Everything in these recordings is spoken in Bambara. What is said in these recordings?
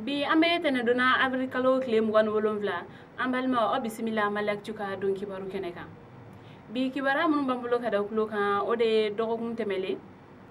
Bi an bɛ tɛnɛndon na, avril kalo tile 27. An balimaw, aw bisimila Maliactu ka don kibaru kɛnɛ kan. Bi kibaruya minnu b'an bolo ka da tulo kan, o de ye dɔgɔkun tɛmɛlen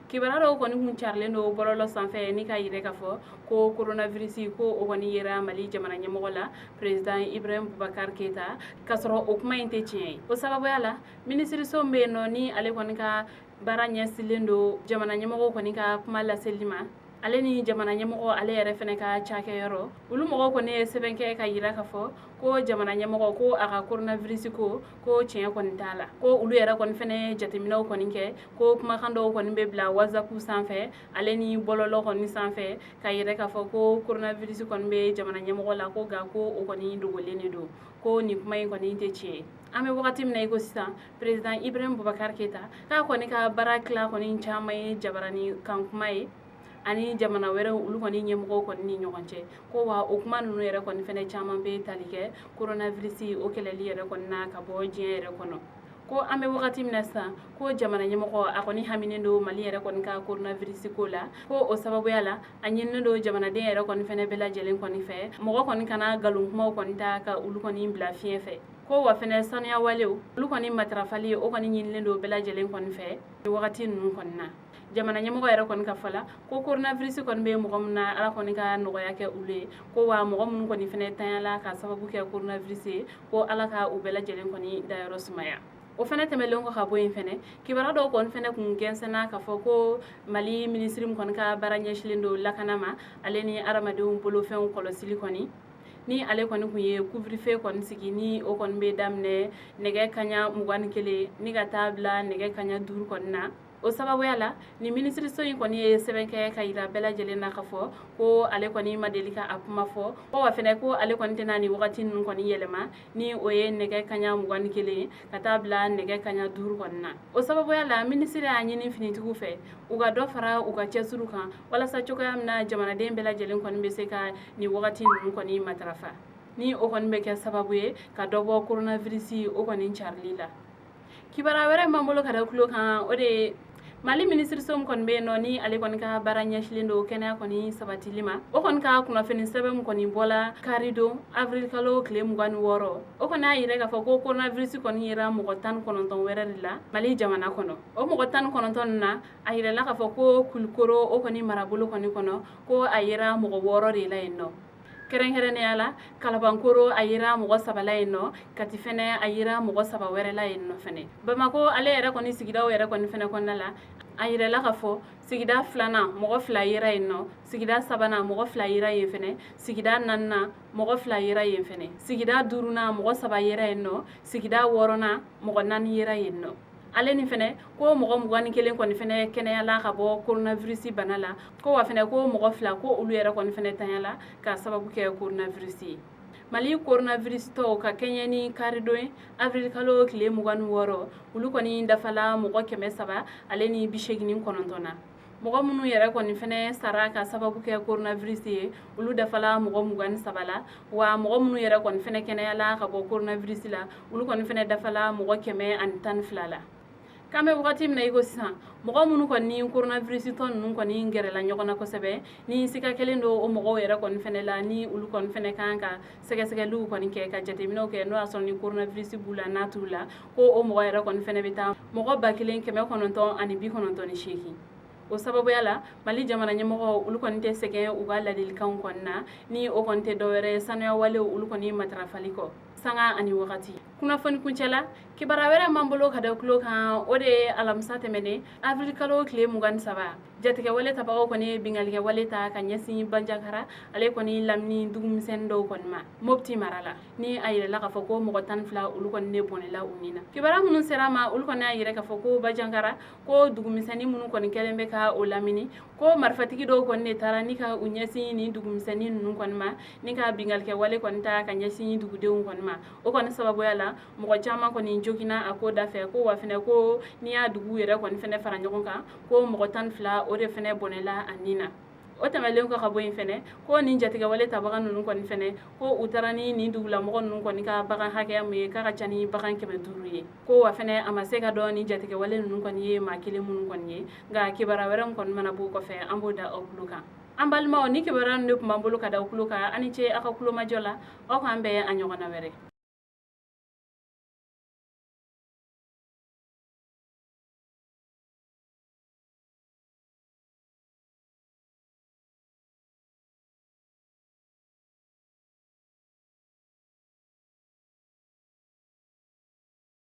kibaruya dɔw kɔni kun carilen don bɔlɔlɔ sanfɛ ni ka yɛrɛ k'a fɔ ko coronavirus ko o kɔni yera Mali jamana ɲɛmɔgɔ la, président Ibrahim Boubacar Keita, k'a sɔrɔ o kuma in tɛ tiɲɛ ye. O sababuya la, minisiriso min bɛ yen nɔ, ni ale kɔni ka baara ɲɛsinnen don jamana ɲɛmɔgɔw kɔni ka kuma laseli ma, ale ni jamana ɲɛmɔgɔ ale yɛrɛ fɛnɛ ka cakɛyɔrɔ, olu mɔgɔw kɔni ye sɛbɛn kɛ ka yira k'a fɔ ko jamana ɲɛmɔgɔ ko a ka coronavirus ko tiɲɛ kɔni t'a la, ko olu yɛrɛ kɔni fɛnɛ ye jateminɛw kɔni kɛ, ko kumakan dɔw kɔni bɛ bila WhatsApp sanfɛ, ale ni bɔlɔlɔ kɔni sanfɛ, ka yira k'a fɔ ko coronavirus kɔni bɛ jamana ɲɛmɔgɔ la, ko nka ko o kɔni dogolen de don, ko nin kuma in kɔni tɛ tiɲɛ ye. An bɛ wagati min na i ko sisan, président Ibrahim Boubacar Keita k'a kɔni ka baara tila kɔni caman ye jabarani kan kuma ye ani jamana wɛrɛw olu kɔni ɲɛmɔgɔw kɔni ni ɲɔgɔn cɛ, ko wa o kuma ninnu yɛrɛ kɔni fɛnɛ caman bɛ tali kɛ coronavirus o kɛlɛli yɛrɛ kɔni na ka bɔ diɲɛ yɛrɛ kɔnɔ. Ko an bɛ wagati min na sisan, ko jamana ɲɛmɔgɔ a kɔni haminen don Mali yɛrɛ kɔni ka coronavirus ko la, ko o sababuya la, a ɲininen don jamanaden yɛrɛ kɔni fɛnɛ bɛɛ lajɛlen kɔni fɛ, mɔgɔ kɔni kana nkalon kumaw kɔni ta ka olu kɔni bila fiɲɛ fɛ, ko wa fɛnɛ sanuya walew olu kɔni matarafali, o kɔni ɲininen don bɛɛ lajɛlen kɔni fɛ wagati ninnu kɔni na. Jamana ɲɛmɔgɔ yɛrɛ kɔni ka fɔ la, ko coronavirus kɔni bɛ mɔgɔ min na, Ala kɔni ka nɔgɔya kɛ olu ye, ko wa mɔgɔ minnu kɔni fɛnɛ tanyala ka sababu kɛ coronavirus ye, ko Ala ka u bɛɛ lajɛlen kɔni dayɔrɔ sumaya. O fɛnɛ tɛmɛlen kɔ ka bɔ yen fɛnɛ, kibaruya dɔw kɔni fɛnɛ kun gɛnsɛnna k'a fɔ ko Mali minisiri min kɔni ka baara ɲɛsilen don lakana ma, ale ni hadamadenw bolofɛnw kɔlɔsili kɔni, ni ale kɔni kun ye couvre-feu kɔni sigi, ni o kɔni bɛ daminɛ nɛgɛ kaɲa 21 ni ka taa bila nɛgɛ kaɲa 5 kɔni na. O sababuya la, ni minisiriso in kɔni ye sɛbɛn kɛ ka yira bɛɛ lajɛlen na k'a fɔ ko ale kɔni ma deli ka a kuma fɔ, ko wa fɛnɛ ko ale kɔni tɛna nin wagati ninnu kɔni yɛlɛma, ni o ye nɛgɛ kaɲa 21 ka taa bila nɛgɛ kaɲa 5 kɔni na. O sababuya la, minisiri y'a ɲini finitigiw fɛ u ka dɔ fara u ka cɛsiriw kan, walasa cogoya min na jamanaden bɛɛ lajɛlen kɔni bɛ se ka nin wagati ninnu kɔni matarafa, ni o kɔni bɛ kɛ sababu ye ka dɔ bɔ coronavirus o kɔni carili la. Kibaruya wɛrɛ b'an bolo ka da tulo kan, o de ye Mali minisiriso min kɔni bɛ yen nɔ, ni ale kɔni ka baara ɲɛsilen don kɛnɛya kɔni sabatili ma, o kɔni ka kunnafoni sɛbɛn min kɔni bɔla karidon, avril kalo tile 26, o kɔni y'a yira k'a fɔ ko coronavirus kɔni yera mɔgɔ 19 wɛrɛ de la Mali jamana kɔnɔ. O mɔgɔ 19 ninnu na, a yirala k'a fɔ ko Kulukoro o kɔni marabolo kɔni kɔnɔ, ko a yera mɔgɔ 6 de la yen nɔ. Kɛrɛnkɛrɛnnenya la, Kalabankoro a yera mɔgɔ 3 la yen nɔ, Kati fɛnɛ a yera mɔgɔ 3 wɛrɛ la yen nɔ fɛnɛ. Bamako ale yɛrɛ kɔni sigidaw yɛrɛ kɔni fɛnɛ kɔnɔna la, a yirala k'a fɔ sigida filanan mɔgɔ 2 yera yen nɔ, sigida sabanan mɔgɔ 2 yera yen fɛnɛ, sigida naaninan mɔgɔ 2 yera yen fɛnɛ, sigida duurunan mɔgɔ 3 yera yen nɔ, sigida wɔɔrɔnan mɔgɔ 4 yera yen nɔ. Ale ni fɛnɛ ko mɔgɔ 21 kɔni fɛnɛ kɛnɛyala ka bɔ coronavirus bana la, ko wa fɛnɛ ko mɔgɔ 2 ko olu yɛrɛ kɔni fɛnɛ tanyala ka sababu kɛ coronavirus ye. Mali coronavirus tɔw ka kɛɲɛ ni karidon ye, avril kalo tile 26, olu kɔni dafala mɔgɔ 389 na. Mɔgɔ minnu yɛrɛ kɔni fɛnɛ sara ka sababu kɛ coronavirus ye, olu dafala mɔgɔ 23 la, wa mɔgɔ minnu yɛrɛ kɔni fɛnɛ kɛnɛyala ka bɔ coronavirus la, olu kɔni fɛnɛ dafala mɔgɔ 112 la. K'an bɛ wagati min na i ko sisan, mɔgɔ minnu kɔni ni coronavirus tɔ ninnu kɔni gɛrɛla ɲɔgɔn na kosɛbɛ, ni sika kɛlen don o mɔgɔw yɛrɛ kɔni fɛnɛ la, ni olu kɔni fɛnɛ kan ka sɛgɛsɛgɛliw kɔni kɛ ka jateminɛw kɛ n'o y'a sɔrɔ ni coronavirus b'u la n'a t'u la, ko o mɔgɔ yɛrɛ kɔni fɛnɛ bɛ taa mɔgɔ 1998. O sababuya la, Mali jamana ɲɛmɔgɔ olu kɔni tɛ sɛgɛn u ka ladilikanw kɔni na, ni o kɔni tɛ dɔwɛrɛ ye sanuya walew olu kɔni matarafali kɔ sanga ani wagati. Kunnafoni kuncɛ la, kibaruya wɛrɛ m'an bolo ka da tulo kan, o de ye alamisa tɛmɛnen, avril kalo tile 23, jatigɛwale tabagaw kɔni ye binkannikɛ wale ta ka ɲɛsin Banjakara ale kɔni lamini dugumisɛnnin dɔw kɔni ma Mopti mara la, ni a yirala k'a fɔ ko mɔgɔ 12 olu kɔni ne bɔnɛla u ni na. Kibaruya minnu sera ma, olu kɔni y'a yira k'a fɔ ko Banjakara ko dugumisɛnnin minnu kɔni kɛlen bɛ ka o lamini, ko marifatigi dɔw kɔni de taara ni ka u ɲɛsin nin dugumisɛnnin ninnu kɔni ma, ni ka binkannikɛ wale kɔni ta ka ɲɛsin dugudenw kɔni ma. O kɔni sababuya la, mɔgɔ caman kɔni joginna a ko da fɛ, ko wa fɛnɛ ko n'i y'a dugu yɛrɛ kɔni fɛnɛ fara ɲɔgɔn kan, ko mɔgɔ 12 o de fɛnɛ bɔnɛla a ni na. O tɛmɛlen kɔ ka bɔ yen fɛnɛ, ko nin jatigɛwale tabaga ninnu kɔni fɛnɛ, ko u taara ni nin dugulamɔgɔ ninnu kɔni ka bagan hakɛya min ye, k'a ka ca ni bagan 500 ye, ko wa fɛnɛ a ma se ka dɔn nin jatigɛwale ninnu kɔni ye maa kelen minnu kɔni ye. Nka kibaruya wɛrɛ min kɔni mana b'o kɔfɛ, an b'o da aw tulo kan. An balimaw, ni kibaruya ninnu de tun b'an bolo ka da aw tulo kan. Aw ni ce aw ka kulomajɔ la. Aw k'an bɛn a ɲɔgɔnna wɛrɛ.